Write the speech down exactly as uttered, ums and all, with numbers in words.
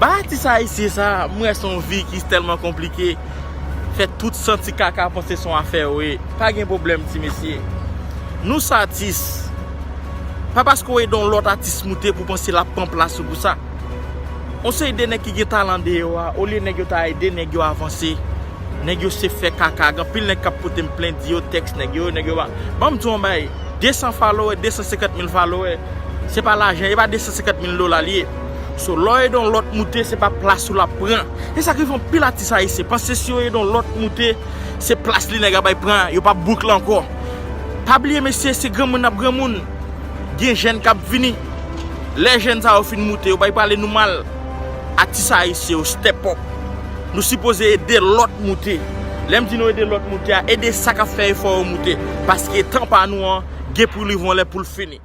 Ba atis ayisyen sa, m wè se yon vi ki tèlman konplike. Fè tout santi kaka, panse se yon afè yo ye. Pa gen pwoblèm, ti mesye. Nou se atis. Pa paske w ede yon lòt atis moute pou panse l ap pran plas ou pou sa. On seri de nèg ki gen talan deyò a, olye nèg yo ta ede nèg yo avanse, nèg yo se fè kaka. Gen anpil nèg k ap pote m plent, di yo tèks nèg yo, nèg yo pa. Ban m di w yon bagay, de san follower, de san senkant mil follower, se pa lajan, e pa de san senkant mil dola li ye. So, lè w ede yon lòt moute, se pa plas ou l ap pran. E sa k rive anpil atis ayisyen. Panse si yo ede yon lòt moute, se plas li nèg ap bay pran, yo p ap book l ankò. Pa bliye, mesye, se granmoun ap granmoun. Gen jèn k ap vini. Lè jèn sa yo fin moute, yo pa prale nou mal. Atis ayisyen yo, step up. Nou sipoze ede lòt moute. Lè m di nou ede lòt moute a, ede sa k ap fè efò yo moute. Paske tan pa nou an, gen pou rive yon lè pou l fini.